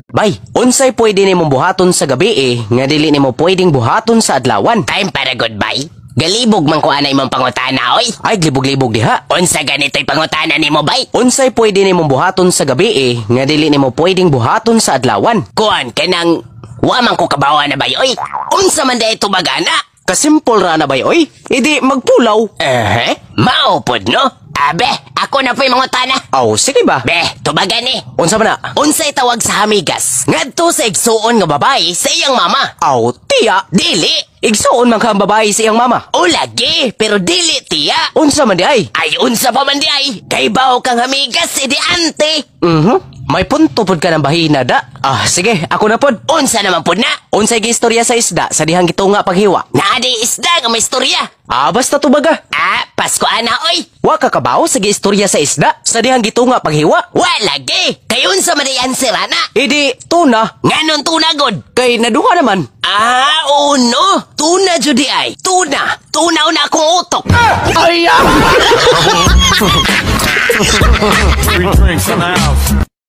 Bay, unsay pwede nimong buhaton sa gabi eh, nga dili nimo pwedeng buhaton sa adlawan? Time para goodbye. Galibog man ko anay mong pangutana, oy. Ay, glibog-libog diha. Unsa ganito'y pangutana nimo, bay? Unsay pwede nimong buhaton sa gabi eh, nga dili nimo pwedeng buhaton sa adlawan? Kuan kanang wa man ko kabawa na, bay, oy. Unsa man day tubagana? Kasimple ra na, bay, oy. Idi magpulaw. Eh, mao pod, no? Abe, ako na po'y mangutana. Aw, sige ba? Be, tubagan ni. Unsa man na? Unsay tawag sa hamigas ngadto sa igsuon nga babae sa iyang mama? Aw, tiya. Dili. Igsuon man ka ang babae sa iyang mama. O lagi, pero dili tiya. Unsa man di ay? Ay, unsa pa man di ay? Kay bawo kang hamigas, idi ante. May punto pod ka ng bahina da. Ah, sige, ako na pod. Unsa naman pod na? Unsay giistorya sa isda sa dihang gitunga paghiwa? Naa di isda nga may istorya? Ah, basta tubaga. Ah, Pasko ana, oy. Wa ka kabaw sa giistorya sa isda sa dihang gitunga paghiwa? Wa lagi. Kay unsa man di answer ana? Idi tuna. Nganon tuna god? Kay naduha naman. Ah, uno. Tuna jud di ay. Tuna. Tunaw na akong utok. Ay! Three drinks in the house.